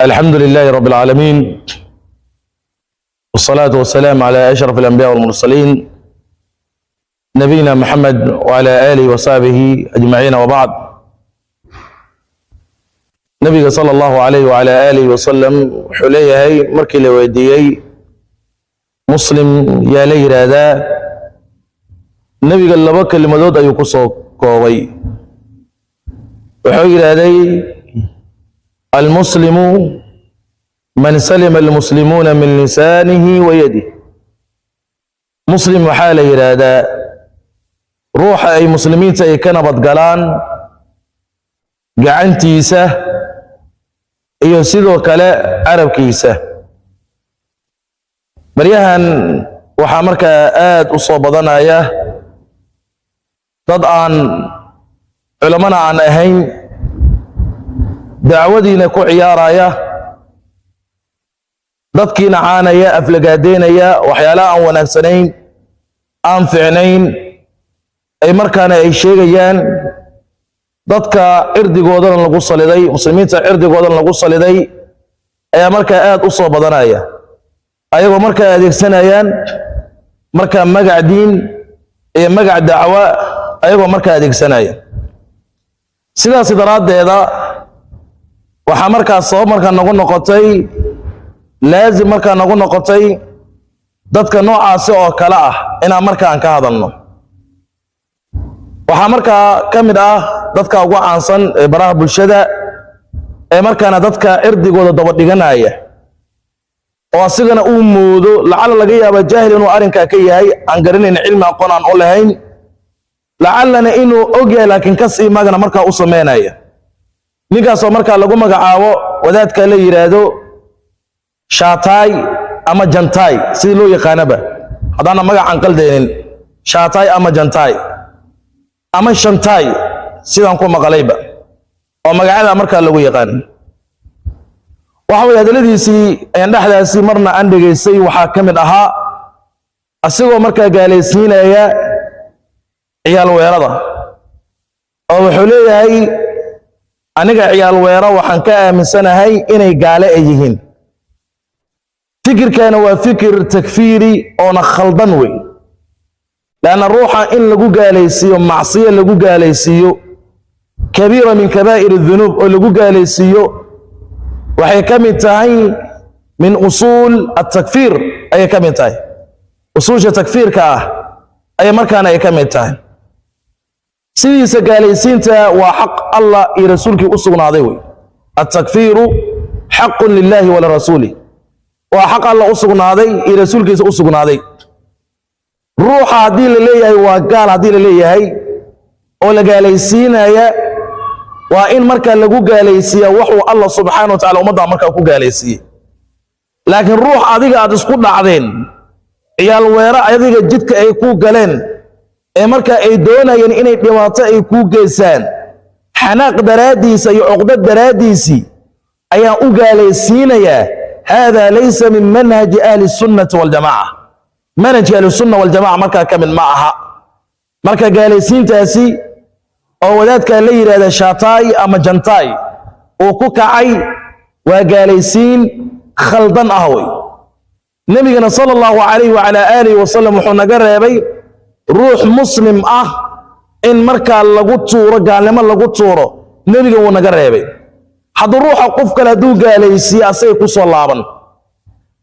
الحمد لله رب العالمين، والصلاة والسلام على أشرف الأنبياء والمرسلين، نبينا محمد وعلى آله وصحبه أجمعين، وبعد. Nabiga sala Allahu calayh wacala aalihi wasalam wuxuu leeyahay, markii la weydiiyey muslim yaa la yidhaahdaa, nebiga laba kelimadood ayuu ku soo koobay. Wuxuu yidhaahday: المسلم من سلم المسلمون من لسانه ويده. Muslim waxaa la yidhaahdaa ruuxa ay muslimiinta ay ka nabadgalaan gacantiisa iyo sidoo kale carabkiisa. Baryahan waxaa markaa aad u soo badanaya dad aan culammana aan ahayn, dacwadiina ku ciyaaraya, dadkiina caanaya, aflagaadeynaya, waxyaalaha aan wanaagsanayn, aan ficnayn ay markaana ay sheegayaan, dadka cirdigoodana lagu saliday, muslimiinta cirdigoodana lagu saliday ayaa markaa aad u soo badanaya, ayagoo markaa adeegsanayaan markaa magac diin iyo magac dacwa, ayagoo markaa adeegsanaya. Sidaas daraaddeeda waxaa markaa sabab markaa nagu noqotay, laazim markaa nagu noqotay, dadka noocaasi oo kale ah inaan markaan ka hadalno. Waxaa markaa ka mid ah dadka ugu caansan ee baraha bulshada ee markaana dadka cirdigooda daba dhiganaya, oo asigana uu moodo, lacalla laga yaaba jaahil inuu arrinkaa ka yahay, aan garanayn, cilmi aqoon aan u lahayn, lacallana inuu og yahay, laakiin kas iyo magana markaa u sameynaya. Ninkaasoo markaa lagu magacaabo wadaadka la yidhaahdo Shaataay ama Jantaay, sidii loo yaqaanaba, haddaana magacan qaldaynin, Shaataay ama Jantaay ama Shantaay sidaan ku maqalayba, oo magacyada markaa lagu yaqaan. Waxa weye hadalladiisii ayaan dhexdaasi marna aan dhegaystay, waxaa ka mid ahaa asigoo markaa gaalaysiinaya ciyaal weerada, oo wuxuu leeyahay: "Aniga ciyaal weero waxaan ka aaminsanahay inay gaale ay yihiin." Fikirkana waa fikir takfiiri oona khaldan wey, leanna ruuxa in lagu gaalaysiiyo macsiyo, lagu gaalaysiiyo kabiira min kabaa'ir الdunuub oo lagu gaalaysiiyo, waxay ka mid tahay min usuul الtakfiir ayay ka mid tahay, usuusha takfiirka ah ayay markaana ay ka mid tahay. Sidiisa gaalaysiinta waa xaq Allah iyo rasuulkii u sugnaaday wey. التكفير حق لله ولرسوله, waa xaq Allah u sugnaaday iyo rasuulkiisa u sugnaaday. Ruuxa haddii la leeyahay waa gaal, haddii la leeyahay oo la gaalaysiinaya, waa in markaa lagu gaalaysiiya waxuu Allah subxaana wa tacala ummaddaa markaa ku gaalaysiiyey. Laakiin ruux adiga aad isku dhacdeen, ciyaal weero adiga jidka ay kuu galeen ee marka ay doonayeen inay dhibaato ay kuu geysaan, xanaaq daraaddiisa iyo cuqdad daraaddiisii ayaan u gaalaysiinayaa, هذا ليس من منهج أهل السنة والجماعة. Manhajka ahlusunna waljamaca markaa ka mid ma aha. Marka gaalaysiintaasi oo wadaadka la yidhahda Shaataay ama Jantaay uu ku kacay waa gaalaysiin khaldan ah wey. Nebigana sala Allahu calayhi wacala aalihi wasalam wuxuu naga reebay ruux muslim ah in markaa lagu tuuro gaalnimo, lagu tuuro. Nebiga wuu naga reebay. Hadduu ruuxa qof kale hadduu gaalaysiiye, asagay ku soo laaban.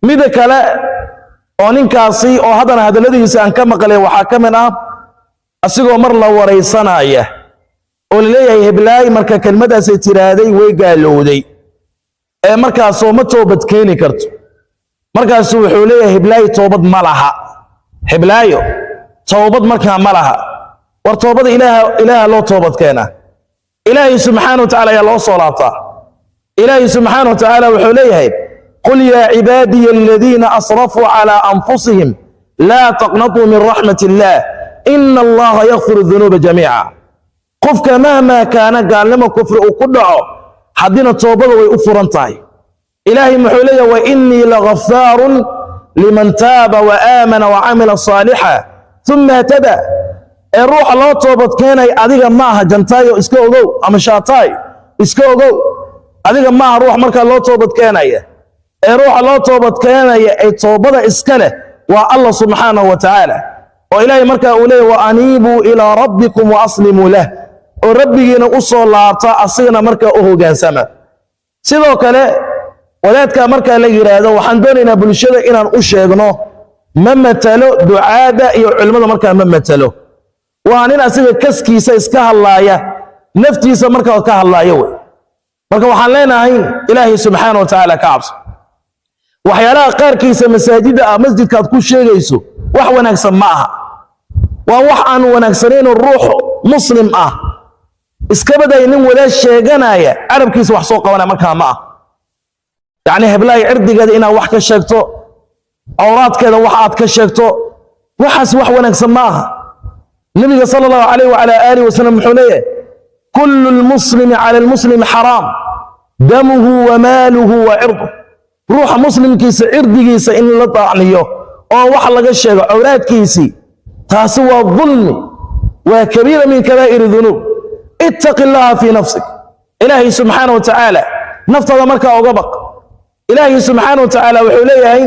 Mida kale oo ninkaasi oo haddana hadalladiisa aan ka maqlay waxaa ka mid ah asigoo mar la waraysanaya oo laleeyahay: "Heblaay marka kelmadaasay tiraahday way gaalowday, ee markaasoo ma toobad keeni karto?" Markaasu wuxuu leeyahay: "Heblaayo toobad ma laha, heblaayo toobad markaa ma laha." War toobada Ilaaha, Ilaaha loo toobad keenaa, Ilaahay subxaana wa tacala ayaa loo soo laabtaa. Ilaahay subxaana wa tacaala wuxuu leeyahay: قل يا عبادي الذين أسرفوا على أنفسهم لا تقنطوا من رحمة الله إن الله يغفر الذنوب جميعا. Qofka مهما كان gaalnimo, kufri uu ku dhaco, haddina toobada way u furan tahay. Ilaahay muxuu leeyahay? وإني لغفار لمن تاب وآمن وعمل صالحا ثم اهتدى. Ee ruuxa loo toobad keenay adiga ma aha, Jantaayo iska ogow ama Shaataay iska ogow. Adiga maaha ruux markaa loo toobad keenaya, ee ruuxa loo toobad keenaya ee toobada iska leh waa Allah subxaanahu wa tacaala, oo Ilaahay markaa uu leeyahy: wa aniibuu ilaa rabbikum wa aslimuu lah, oo rabbigiina u soo laabta, asigana markaa u hogaansama. Sidoo kale wadaadka markaa la yidhaahdo, waxaan doonaynaa bulshada inaan u sheegno, ma matalo ducaada iyo culimmada, markaa ma matalo. Waa nin asiga kaskiisa iska hadlaaya, naftiisa markaa ka hadlaaya wey. Marka waxaan leenahay, Ilaahay subxaana wa tacaala ka cabso. Waxyaalaha qaarkiisa masaajidda ah, masjidka aad ku sheegayso, wax wanaagsan ma aha. Waa wax aan wanaagsanayno. Ruux muslim ah iska baday, nin wadaad sheeganaya carabkiisa wax soo qabanaya markaa ma ah. Yacni heblahay cirdigeeda inaad wax ka sheegto, awraadkeeda wax aad ka sheegto, waxaas wax wanaagsan ma aha. Nebiga sala Allahu calayh wacala aalihi wasalam muxuu leeyahay? Kullu lmuslimi cala almuslimi xaraam damuhu wa maaluhu wa cirduh. Ruuxa muslimkiisa cirdigiisa in la daacniyo oo wax laga sheego cawraadkiisii, taasi waa dulmi, waa kabiira min kabaa'ir dunuub. Ittaqi Allaha fii nafsik. Ilaahay subxaana wa tacaala naftaada markaa uga baq. Ilaahay subxaana wa tacaala wuxuu leeyahay: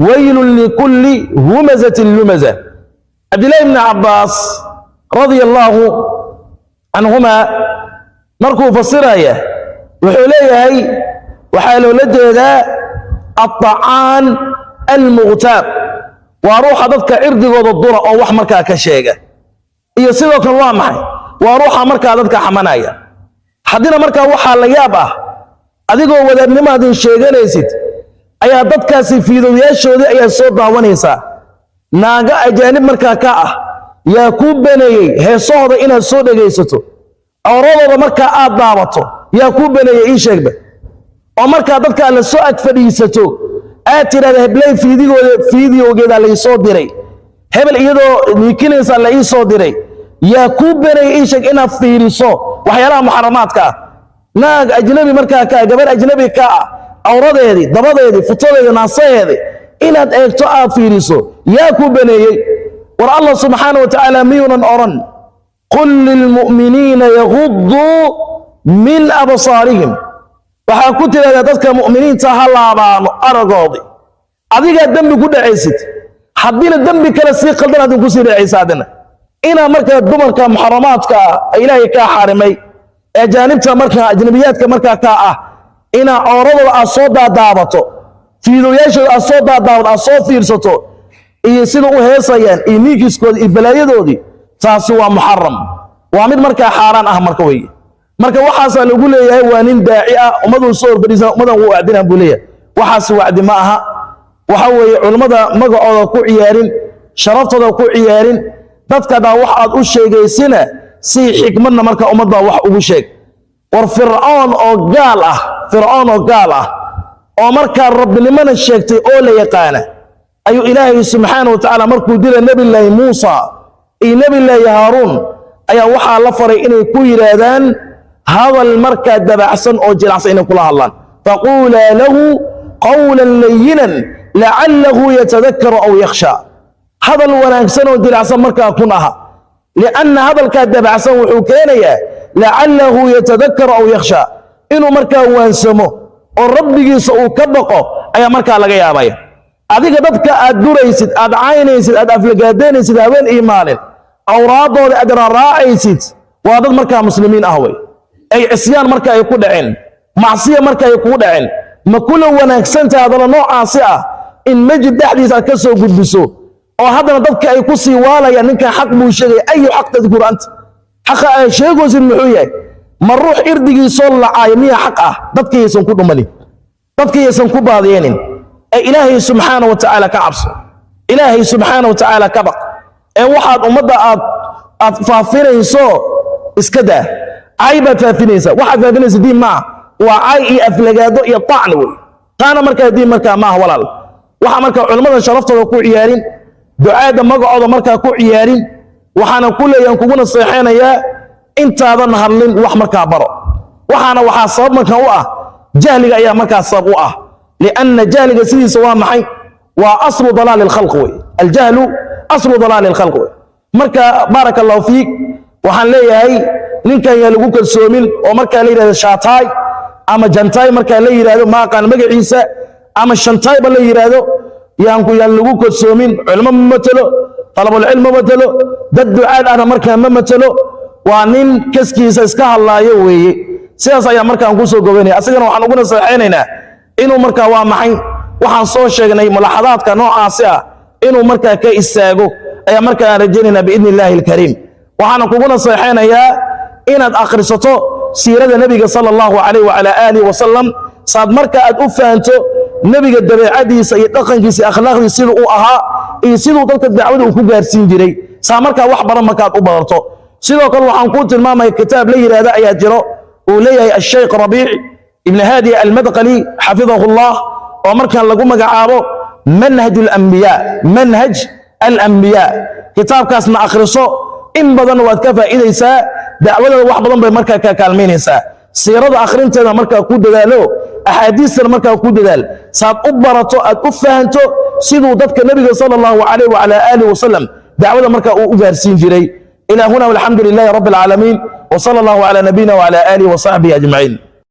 waylun likulli humazatin lumaza. Cabdillahi bni Cabbaas radia allaahu canhuma markuu fasiraya wuxuu leeyahay, waxaa loola jeedaa aطacaan almughtaab, waa ruuxa dadka cirdigooda dura oo wax markaa ka sheega. Iyo sidoo kale waa maxay? Waa ruuxa markaa dadka xamanaya. Haddina markaa waxaa la yaab ah, adigoo wadaadnimaadin sheeganaysid ayaa dadkaasi fiidowyaashoodii ayaa soo daawanaysaa. Naago ajaanib markaa ka ah yaa kuu baneeyey heesahooda inaad soo dhegaysato, cawradooda markaa aad daabato? Yaa kuu baneeyey, ii sheegba, oo markaa dadkaa la soo ag fadhiisato aad tidhahda: hebley fiidigooda fiidiyowgeeda laysoo diray, hebel iyadoo niikinaysa la ii soo diray? Yaa kuu baneeyey, ii sheeg, inaad fiiriso waxyaalaha muxaramaadka ah? Naag ajnabi markaa ka, gabar ajnabi ka ah, cawradeedii, dabadeedii, futadeedii, naasaheedii inaad eegto, aad fiiriso, yaa kuu baneeyey? War Allah subxaana wa tacaala miyuunan odhan: qul lilmu'miniina yaguduu min absaarihim? Waxaa ku tidhahdaa dadka mu'miniinta ha laabaano aragoodii. Adigaa dembi ku dhacaysid, haddiina dembi kale sii qaldan adin kusii dhacaysa. Haddana inaa markaa dumarka muxaramaadka ah Ilaahay kaa xarimay, ajaanibta markaa, ajnabiyaadka markaa kaa ah, inaa cooradooda aad soo daadaabato, fiidoyaashooda aad soo daadaabato, aad soo fiirsato, iyo sida u heesayaan iyo niinkiiskooda iyo balaayadoodii, taasi waa muxaram, waa mid markaa xaaraan ah marka weeye. Marka waxaasaa lagu leeyahay waa nin daaci ah, ummaduu soo horfadhiisan, ummadan wuu wacdinaan buu leeyahay. Waxaas wacdi ma aha. Waxa weeye culummada magacooda ku ciyaarin, sharaftooda ku ciyaarin. Dadkadaa wax aad u sheegaysina si xikmadna marka ummadda wax ugu sheeg. War Fircoon oo gaal ah, Fircoon oo gaal ah oo markaa rabbinimona sheegtay oo la yaqaana, ayuu Ilaahay subxaana wa tacaala markuu dila Nebillaahi Muusa iyo Nebillaahi Haaruun, ayaa waxaa la faray inay ku yidhaahdaan hadal markaa dabacsan oo jilacsan inay kula hadlaan: faquulaa lahu qawlan layinan lacallahu yatadakaru aw yakhsha. Hadal wanaagsan oo jilacsan markaa kun aha, lianna hadalkaa dabacsan wuxuu keenayaa lacallahu yatadakaru aw yakhsha, inuu markaa waansamo oo rabbigiisa uu ka baqo ayaa markaa laga yaabaya. Adiga dadka aad duraysid, aad caynaysid, aad aflagaadaynaysid habeen iyo maalin, awraaddooda aad raaraacaysid, waa dad markaa muslimiin ah wey, ay cisyaan marka ay ku dhaceen, macsiya marka ay kugu dhaceen. Ma kula wanaagsantahay hadalla noocaasi ah in masjid dhexdiisa aad ka soo gudbiso, oo haddana dadka ay ku sii waalayaan ninkan xaq buu sheegaya? Ayu xaq tadkuru anta? Xaqa aad sheegaysid muxuu yahay? Ma ruux irdigiisoo lacaayo miya xaq ah? Dadkayaysan ku dhumanin, dadkayaysan ku baadiyeenin. Ee Ilaahay subxaana wa tacaala ka cabso, Ilaahay subxaana wa tacaala ka baq, ee waxaad ummadda aad faafinayso iska daa. Cay baad faafinaysaa, waxaad faafinaysa diin maaha, waa cay iyo aflagaado iyo tacni wey. Taana markaa diin markaa maaha, walaal. Waxaa markaa culimmada sharaftooda ku ciyaarin, ducaadda magacooda markaa ku ciyaarin. Waxaana ku leeyahan, kuguna seexaynayaa, intaadan hadlin wax markaa baro. Waxaana waxaa sabab markaa u ah jahliga ayaa markaa sabab u ah, lianna jahliga sidiisa waa maxay? Waa aslu dalaali alkhalq wey. Aljahlu aslu dalaali alkhalq wey. Marka baaraka Allahu fiik, waxaan leeyahay ninkan yaa lagu kalsoomin oo markaa la yidhahda shaataay. Ama Jantaay markaa la yidhaahdo, ma aqaan magaciisa, ama Shantayba la yidhaahdo, yaanku yaan lagu kodsoomin. Culimo ma matelo, talabulcilm ma matelo, dad ducaad ahna markaa ma matelo. Waa nin kaskiisa iska hadlaayo weeye. Sidaas ayaa markaan kusoo gobaynaya. Asagana waxaan ugu naseexaynaynaa inuu markaa, waa maxay, waxaan soo sheegnay mulaxadaadka noocaasi ah inuu markaa ka istaago ayaa markaa aan rajaynaynaa biidni illaahi alkariim. Waxaana kugu naseexaynayaa inaad akhrisato siirada nebiga sala allahu calayh wacala aalihi wasalam, saad marka aad u fahanto nebiga dabeecadiisa iyo dhaqankiisa iyo akhlaaqdiisa siduu u ahaa iyo siduu dadka dacwada uu ku gaarsiin jiray, saa markaa wax badan markaad u barato. Sidoo kale waxaan kuu tilmaamaya kitaab la yidhaahda ayaa jiro, uu leeyahay ashaykh Rabiic ibn Haadi Almadqali xafidahu llah, oo markaan lagu magacaabo Manhaj alambiyaa, Manhaj Alambiyaa. Kitaabkaasna akhriso, in badan waad ka faa'iidaysaa, dacwadada wax badan bay markaa ka kaalmaynaysaa. Siirada akhrinteeda markaa ku dadaalo, axaadiistana markaa ku dadaal, saad u barato, aad u fahanto siduu dadka nebiga sala allahu calayh wacala aalihi wasalam dacwada markaa uu u gaarsiin jiray. Ilaa huna, walxamdu lilahi rabbi alcaalamiin, وصلى الله على نبينا وعلى آله وصحبه أجمعين.